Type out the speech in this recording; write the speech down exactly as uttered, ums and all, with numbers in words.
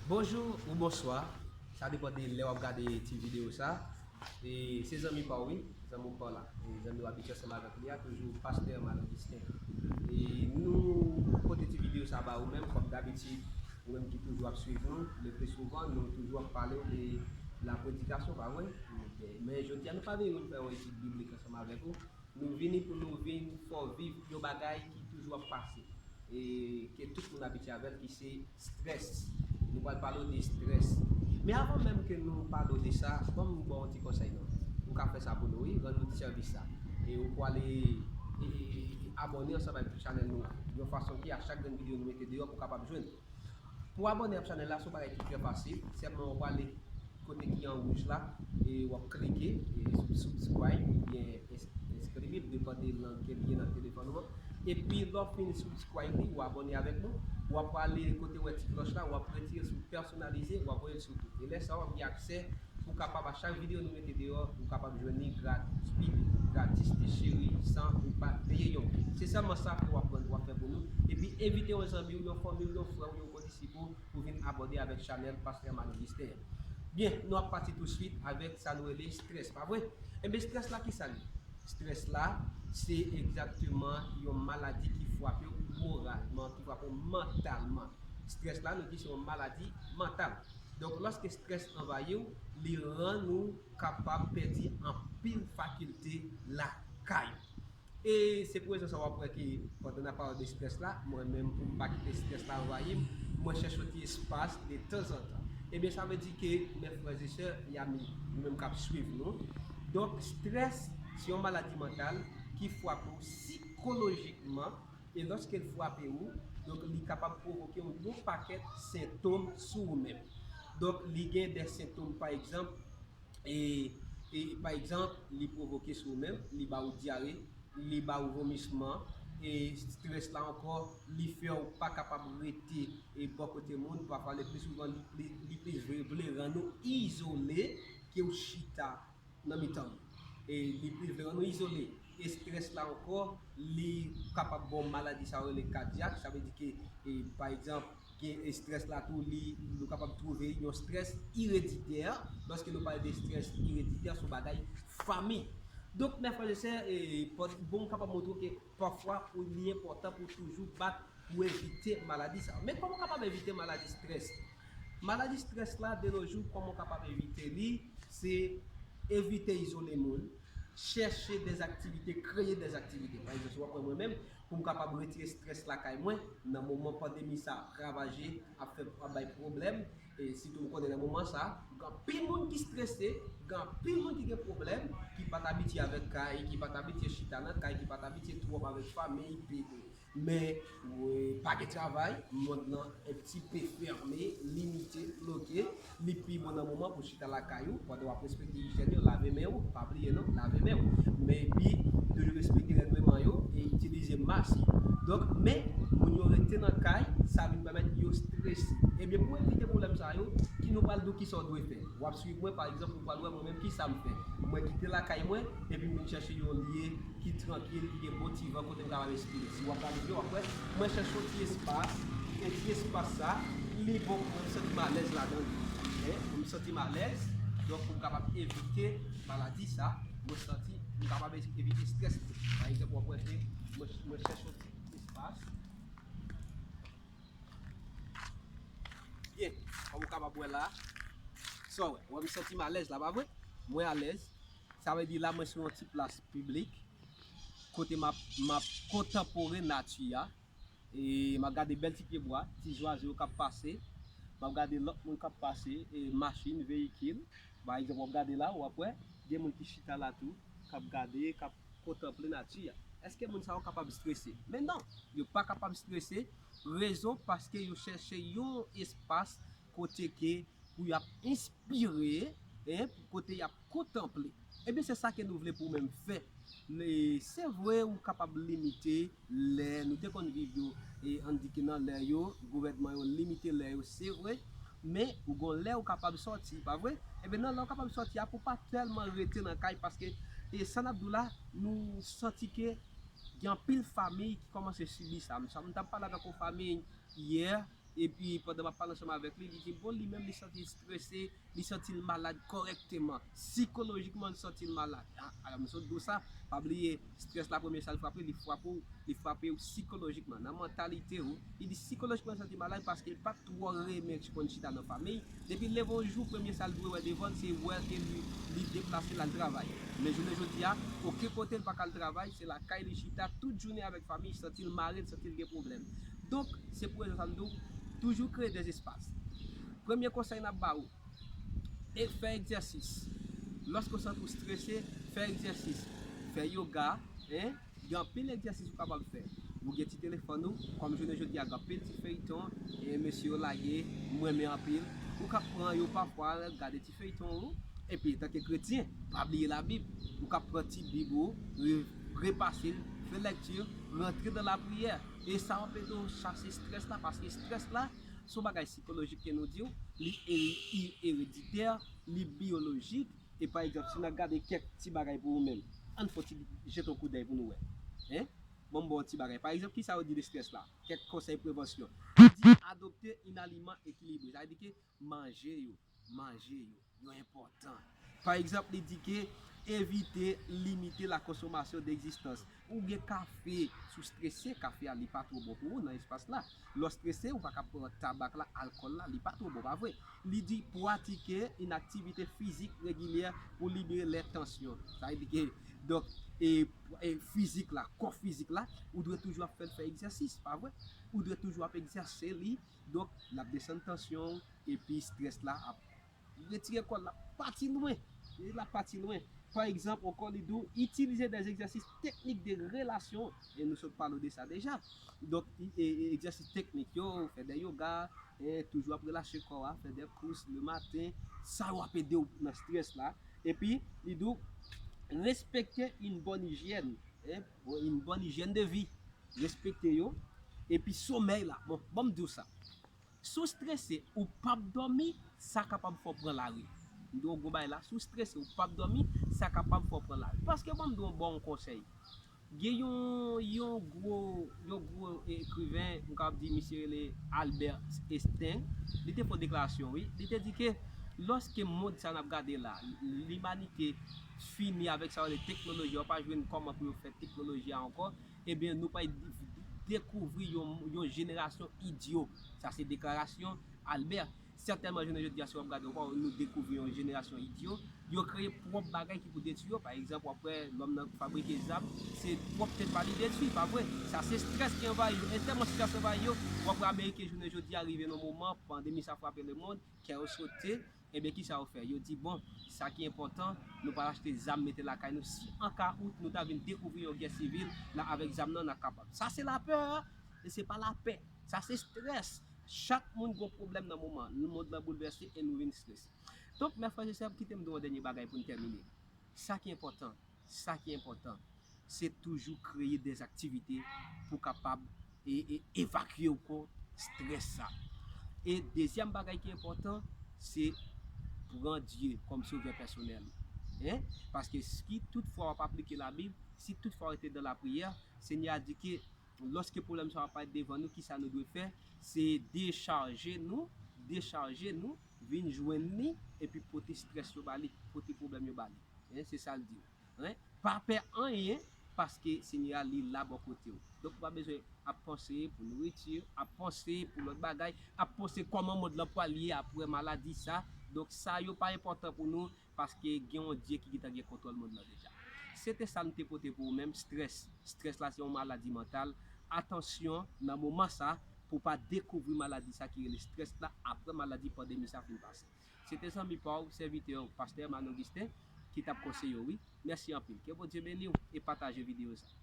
Bonjou ou bonswa, sa depann de lè w ap gade ti videyo sa. E se zanmi pa w wi, zanmi w pa w la. E zanmi w abitye ansanm avèk li a, toujou pastè Malo Justin. E nou pote ti videyo sa ba ou menm, kòm dabitid, ou menm ki toujou ap swiv nou, le pli souvan, nou toujou ap pale w de la predikasyon, pa vre? Men jodi a, nou pa vini pou n fè yon etid biblik ansanm avèk ou. Nou vini pou nou vin fè w viv yon bagay ki toujou ap pase, e ke tout moun abitye avè l, ki se strès. Nou pral pale w de strès. Men avan menm ke nou pale w de sa, ban m ba w yon ti konsèy non. Ou ka fè sa pou nou, wi, rann nou ti sèvis sa. E ou pwale e, e, e, e abòne ansanm avèk chanèl nou an, yon fason ke a chak grenn videyo nou mete deyò pou w kapab jwenn. Pou abòne ak chanèl la, se yon bagay ki trè fasil. Sèlman w ap ale kote ki an wouj la, e w ap klike e, sou subscribe oubyen ins- inscribe, depann de lang ke l ye nan telefòn ou an. Epi lè w fin subscribe li, w abòne avèk nou, w ap ale kote w wè ti klòch la, w ap retire l sou pèsonalize, w ap voye l sou tout. E lè sa a, w ap gen aksè pou kapab a chak videyo nou mete deyò, ou kapab jwenn li gratis, gratis, ti cheri, san ou pa peye yon goud. Se sèlman sa ke w ap, w ap fè pou nou. Epi envite yon zanmi w, yon fanmi w, yon frè w, yon kondisip ou pou vin abòne avèk chanèl Pastè Malo Justin an. Byen, nou ap pati touswit avèk sa nou rele strès, pa vre? Enben, strès la, ki sa l ye? Strès la, se egzakteman yon maladi ki frape w moralman, ki frape w mantalman. Strès la, nou di se yon maladi mantal. Donk, lòske strès anvayi w, li rann ou kapab pèdi anpil fakilte lakay ou. E se pou rezon sa w ap wè ke pandan n ap pale de strès la, mwen menm pou m pa kite strès la anvayi m, mwen chèche yon ti espas de tanzantan. Ebyen, sa vle di ke, mè frè e sè, zanmi, nou menm k ap swiv nou, donk, strès se yon maladi mantal ki frape w sikolojikman, e lòske l frape ou, donk, li kapab pwovoke w yon pakèt sentòm sou ou menm. Donk, li gen de sentòm, pa egzanp, e, e pa egzanp, li pwovoke sou ou menm, li ba ou dyare, li ba ou vomisman, e strès la ankò, li fè w pa kapab rete e bò kote moun, pafwa le pli souvan li pli, li pli vle, vle rann ou izole ke w chita nan mitan moun. E li pli vle rann ou izole. E strès la ankò, li kapab ba w maladi sa yo rele kadyak, sa vle di ke, e, pa egzanp, gen strès la tou, li, nou kapab twouve yon strès ereditè. Lòske nou pale de strès ereditè, se yon bagay fanmi. Donk, mè frè e sè, e, bon, m kapab montre w ke pafwa, li enpòtan pou w toujou bat pou w evite maladi sa yo. Men kòman w kapab evite maladi strès? Maladi strès la, de nos jours, kòman w kapab evite li? Se evite izole moun, chèche dèzaktivite, kreye dèzaktivite. Pa egzanp, si w ap wè mwen menm, pou m kapab retire strès lakay mwen, nan moman pandemi sa ap ravaje, ap fè, ap bay pwoblèm, e sitou m konnen nan moman sa, gen anpil moun ki strese, gen anpil moun ki gen pwoblèm, ki pa t abitye avèk kay, ki pa t abitye chita nan kay, ki pa t abitye twòp avèk fanmi, pi Men, wi, pa gen travay, mond lan un petit peu fermé, limite, bloke, li pi bon nan moman pou chita lakay ou, pandan w ap respekte ijyèn yo, lave men ou, pa bliye non, lave men ou. Men epi, toujou respekte règleman yo e itilize mask. Donk, men, moun yo rete nan kay, sa vin pèmèt yo strese. Ebyen, pou evite pwoblèm sa yo, ki nou pral di w kisa w dwe fè. W ap swiv mwen, pa egzanp, ou pral wè mwen menm kisa m fè. Mwen kite lakay mwen, epi m vin chèche yon lye ki trankil, ki gen bon ti van kote m kapab espire. Si w ap gade vye, w ap wè, mwen chèche yon ti espas, e ti espas sa, li bon pou mwen, m santi m alèz ladan li. Oke, pou m santi m alèz, donk pou m kapab evite maladi sa, mwen santi m kapab evite strès tou. Pa egzanp, w ap wè ke mwen, mwen chèche yon ti espas. Byen, kòm ou kapab wè la, sa w wè, w wè m santi m alèz la, pa vre? Mwen alèz. Sa vle di la, mwen sou yon ti plas piblik, kote m ap, m ap kontanpore nati a. E m ap gade bèl ti pyebwa, ti zwazo yo k ap pase. M ap gade lòt moun k ap pase, e machin, veyikil. Pa egzanp, w ap gade la, w ap wè, gen moun ki chita la tou, k ap gade, k ap kontanple nati a. Èske moun sa yo kapab strese? Men non, yo pa kapab strese. Rezon, paske yo chèche yon espas kote ke pou y ap enspire, en, kote y ap kontanple. Ebyen, se sa ke nou vle pou ou menm fè. Se vre, ou kapab limite lè, nou te konn viv yo, e, ann di ke nan lè yo, gouvènman yo limite lè yo, se vre, men ou gon lè ou kapab sòti, pa vre? Ebyen, nan lè ou kapab sòti a, pou pa tèlman rete nan kay, paske, e, sa n ap di w la, nou santi ke gen anpil fanmi ki kòmanse sibi sa. M t ap pale avèk yon fanmi yè, Epi pandan m ap pale ansanm avèk li, li di bon, li menm li santi l strese, li santi l malad kòrèkteman. Sikolojikman, li santi l malad. A, alò, m sot di w sa, pa bliye, strès la, premye sa l frape, li frape w, li frape w sikolojikman, nan mantalite w. Li di sikolojikman, li santi l malad paske li pa t twò renmen konn chita nan fanmi. Depi l leve yon jou, premye sa l dwe wè devan l, se wè ke li, li deplase, l al travay. Men jounen jodi a, okenn kote l pa ka al travay, se lakay li chita tout jounen avèk fanmi, li santi l mare, li santi l gen pwoblèm. Donk, se pou rezon sa m di w, toujou kreye dèzespas. Premye konsèy n ap ba ou, e fè egzèsis. Lòske w santi w strese, fè egzèsis. Fè yoga, en, gen anpil egzèsis ou kapab fè. Ou gen ti telefòn ou, kòm jounen jodi a, gen anpil ti feyton, e mesye yo lage, m renmen anpil. Ou ka pran yo pafwa, gade ti feyton ou, epi, tanke kretyen, pa bliye Labib. Ou ka pran ti Bib ou, re-, repase l, fè lèkti, rantre nan lapriyè. E sa w ap ede w chase strès la, paske strès la, se yon bagay sikolojik ke nou di w, li eri-, ereditè, li biyolojik. E pa egzanp, si n ap gade kèk ti bagay pou ou menm, ann fè yon ti jete yon koudèy pou nou wè. Hein? Bon, bon, ti bagay. Pa egzanp, kisa yo di de strès la? Kèk konsèy prevansyon. Yo di adopte yon aliman ekilibre. Sa vle di ke manje yo, manje yo, yo enpòtan. Pa egzanp, li di ke evite, limite la consommation d'existence. Ou gen kafe, si w strese, kafe a li pa twò bon pou ou nan espas la. Lè w strese, ou pa ka pran tabak la, alkòl la, li pa twò bon, pa vre? Li di pratike yon aktivite fizik regilyè pou libere lè tansyon. Sa vle di ke, donk, e, e fizik la, kò fizik la, ou dwe toujou ap fè l fè egzèsis, pa vre? Ou dwe toujou ap egzèse li, donk, l ap desann tansyon w, epi strès la ap retire kò l, l ap pati lwen. L ap pati lwen. Pa egzanp, ankò, li di w, itilize des exercices techniques de relaxation. E nou sot pale w de sa deja. Donk, i-, e, e, egzèsis teknik yo, fè de yoga, e, toujou ap relache kò a, fè de kous le maten. Sa yo ap ede w nan strès la. Epi, li di w, respekte une bonne hygiène, en, une bonne hygiène de vie. Respekte yo. Epi, somèy la. Bon, ban m di w sa. Si w strese, ou p ap dòmi, sa kapab fè w pran lari. M di w yon gwo bagay la, si w strese, ou p ap dòmi, sa kapab fè w pran lari. Paske ban m di w, ba w yon konsèy. Gen yon, yon gwo, yon gwo ekriven, m kapab di misye rele Albert Einstein. Li te fè yon deklarasyon, wi. Li te di ke lòske mond sa n ap gade la, limanite fini avèk sa yo rele teknoloji, yo pa jwenn kòman pou yo fè teknoloji a ankò, ebyen, nou pral dekouvri yon, yon jenerasyon idyo. Sa se deklarasyon Albert. Sètènman, jounen jodi a, si w ap gade, w pa wè nou dekouvri yon jenerasyon idyo. Yo kreye pwòp bagay ki pou detwi yo. Pa egzanp, w ap wè lòm nan fabrike zam, se pwòp tèt pa li detwi, pa vre? Sa se strès ki anvayi yo. E tèlman strès anvayi yo, w ap wè Ameriken jounen jodi a rive nan moman, pandemi sa frape lemonn, kè yo sote, Ebyen, kisa yo fè? Yo di, bon, sa ki enpòtan, nou pral achte zam mete lakay nou. Si an ka out nou ta vin dekouvri yon gè sivil, la avèk zam nan, n ap kapab. Sa se lapè, e se pa lapè. Sa se strès. Chak moun gon pwoblèm nan moman. Mond lan boulvèse e nou vin strese. Donk, mè frè e sè, kite m di w yon dènye bagay pou n tèmine. Sa ki enpòtan, sa ki enpòtan, se toujou kreye dèzaktivite pou kapab e, e evakye w kò strès sa. E dezyèm bagay ki enpòtan, se pran Dye kòm sovè pèsonèl ou. Hein? Paske si toutfwa w ap aplike Labib, si toutfwa w rete nan lapriyè, Senyè a di ke lòske pwoblèm sa yo ap parèt devan nou, kisa nou dwe fè? Se dechaje nou, dechaje nou, vin jwenn li, epi pote strès yo ba li, pote pwoblèm yo ba li. Hein, se sa l di w. Hein? Pa pè anyen, paske Senyè a, li la bò kote w. Donk, ou pa bezwen ap panse pou nouriti, ap panse pou lòt bagay, ap panse kòman mond lan pral ye apre maladi sa. Donk, sa yo pa enpòtan pou nou, paske gen yon Dye ki gentan gen kontwòl mond lan deja. Se te sa m te pote pou ou menm, strès. Strès la se yon maladi mantal. Atansyon nan moman sa, pou w pa dekouvri maladi sa ki rele strès la apre maladi pandemi sa fin pase. Se te zanmi pa w, sèvitè w, pastè Herman Augustin, ki t ap konseye w, wi. Mèsi anpil. Ke Bondye beni w e pataje videyo sa.